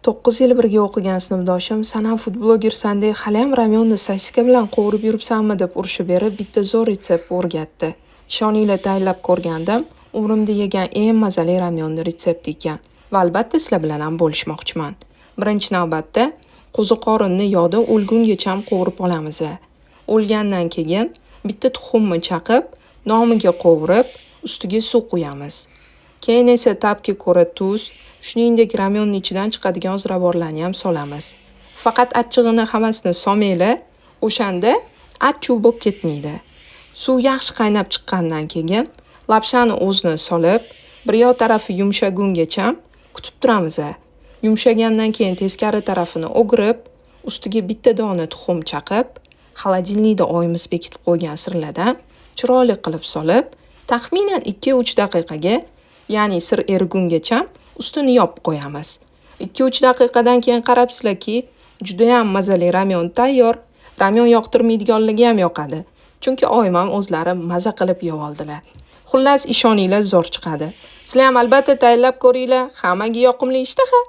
9 yil birga o'qigan sinfdoshim "San ham fudblogersan-de, haliyam ramyonni sosiska bilan qovurib yuribsanmi?" deb urishib berib, bitta zo'r retsept o'rgatdi. Ishoninglar, tayinlab ko'rgandim, umrimda yegan eng mazali ramyonni retsepti ekan va albatta sizlar bilan ham bo'lishmoqchiman. Birinchi navbatda qo'ziqorinni yog'da o'lgungacham qovurib olamiz. O'lgandan keyin bitta tuxumni chaqib, nomiga qovurib, ustiga suv quyamiz. Keyin esa ta'bga ko'ra tuz, shuningdek ramyonni ichidan chiqadigan ziravorlarni ham solamiz. Faqat achchig'ini hammasini solmanglar, o'shanda achchuv bo'lib ketmaydi. Suv yaxshi qaynab chiqqandan keyin lapshani o'zini solib, bir yoq tarafi yumshagungacham kutib turamiz. Yumshagandan keyin teskari tarafini o'girib, ustiga bitta dona tuxum chaqib, холодильник da oyimiz bekitib qo'ygan sirlardan chiroyli qilib solib, taxminan 2-3 daqiqaga, ya'ni sir erigungacham ustini yopib qo'yamiz. 2-3 daqiqadan keyin qarabsizlarki, judayam mazali ramyon tayyor. Ramyon yoqtirmaydiganlarga ham yoqadi. Chunki oyim ham o'zlari maza qilib yeb oldilar. Xullas, ishoninglar, zo'r chiqadi. Sizlar ham albatta tayinlab ko'ringlar. Hammaga yoqimli ishtaha.